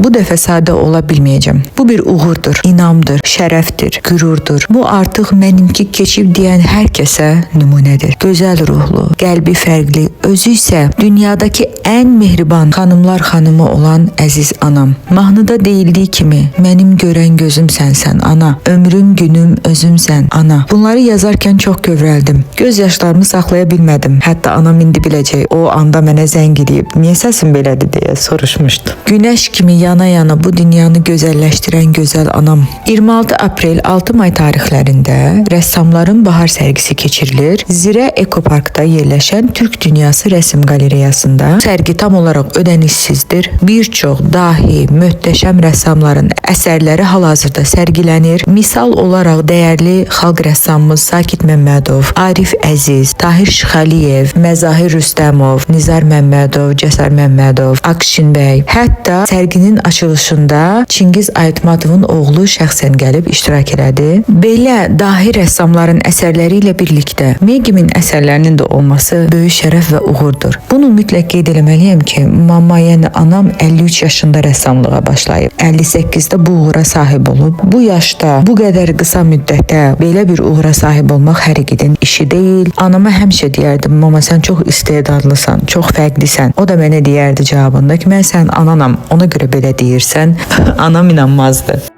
Bu dəfə sadə ola bilməyəcəm. Bu bir uğurdur, inamdır, şərəfdir, qürurdur. Bu artıq mənimki keçib deyən hər kəsə nümunədir. Gözəl ruhlu, qəlbi fərqli, özü isə dünyadakı ən mehriban xanımlar xanımı olan əziz anam. Mahnıda deyildiyi kimi, mənim görən gözüm sənsən ana, ömrüm günüm özümsən ana. Bunları yazarkən çox kövrəldim. Göz yaşlarımı saxlaya bilmədim. Hətta anam indi biləcək. O anda mənə zəng eləyib, niyə səsin belədir deyə soruşmuşdu. Günəş kimi yana-yana bu dünyanı gözəlləşdirən gözəl anam. 26 aprel 6 may tarixlərində rəssamların bahar sərgisi keçirilir. Zirə Ekoparkda yerləşən Türk Dünyası Rəsm Qalereyasında sərgi tam olaraq ödənişsizdir. Bir çox dahi, möhtəşəm rəssamların əsərləri hal-hazırda sərgilənir. Misal olaraq dəyərli xalq rəssamımız Sakit Məmmədov, Arif Əziz, Tahir Şıxəliyev, Məzahir Rüstəmov, Nizar Məmmədov, Cəsar Məmmədov, Akşin bəy. Hətta sərginin açılışında Çingiz Aytmatovun oğlu şəxsən gəlib iştirak elədi. Belə dahi rəssamların əsərləri ilə birlikdə Megimin əsərlərinin də olması böyük şərəf və uğurdur. Bunu mütləq qeyd eləməliyəm ki, mama, yəni anam 53 yaşında rəssamlığa başlayıb. 58-də bu uğura sahib olub. Bu yaşda, bu qədər qısa müddətdə belə bir uğura sahib olmaq hər igidin işi deyil. Anama həmişə deyərdim, mama sən çox istedadlısan, çox fərqlisən. O da mənə deyərdi cavabında ki, mən sənin ananam, ona görə belə deyirsən. Anam inanmazdı.